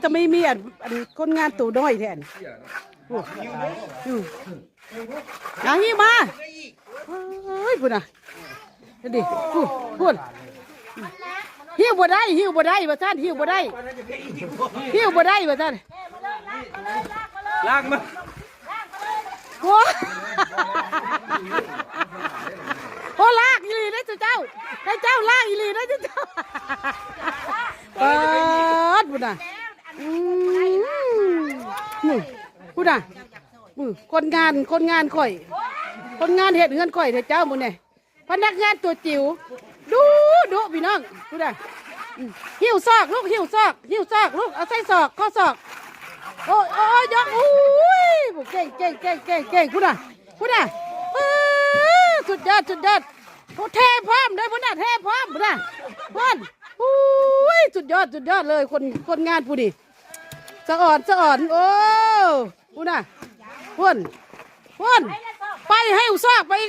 ທຳໄມມີອັນ ອັນຄົນງານໂຕນ້ອຍແທ້ ອັນ ໂອ້ ອືມ ອ່ະ ຫິ້ວມາ ເອີຍ ພຸ້ນນະ ເຫັນດິ ພຸ້ນ ພຸ້ນ ຫິ້ວບໍ່ໄດ້ ຫິ້ວບໍ່ໄດ້ ວ່າຊັ້ນ ຫິ້ວບໍ່ໄດ້ ຫິ້ວບໍ່ໄດ້ ວ່າຊັ້ນ ລາກມາ ໂອ້ ໂອ້ ລາກອີ່ຫຼີເດ້ເຈົ້າ ໃຫ້ເຈົ້າລາກອີ່ຫຼີເດ້ເຈົ້າ ປາດ ພຸ້ນນະ ອືມ ພຸ້ນນະ ອືມ ຄົນງານ ຄົນງານຂ້ອຍ ຄົນງານເຮັດເຮືອນຂ້ອຍເດ້ເຈົ້າ ມື້ນີ້ ພະນັກງານຕົວຈິ๋ວ ດຸ ດຸພີ່ນ້ອງ ພຸ້ນນະ ອືມ ຫິ້ວຊອກລູກ ຫິ້ວຊອກ ຫິ້ວຊອກລູກ ເອົາໃສ່ຊອກ ຂໍ້ຊອກ ໂອ້ຍ ໂອ້ຍ ຍົກ ອຸ້ຍ ເກັ່ງ ເກັ່ງ ເກັ່ງ ເກັ່ງ ເກັ່ງ ພຸ້ນນະ ພຸ້ນນະ ປາດ ສຸດຍອດ ສຸດຍອດ ໂອ້ ເທພ້ອມເດ້ ພຸ້ນນະ ເທພ້ອມ ພຸ້ນນະ ພຸ້ນ ອຸ້ຍ ສຸດຍອດ ສຸດຍອດເລີຍ ຄົນ ຄົນງານຜູ້ນີ້ ສະອອນ ສະອອນ ໂອ້ ພຸ້ນນະ ພຸ້ນ ພຸ້ນ ໄປໃຫ້ອຸສອກໄປອີກ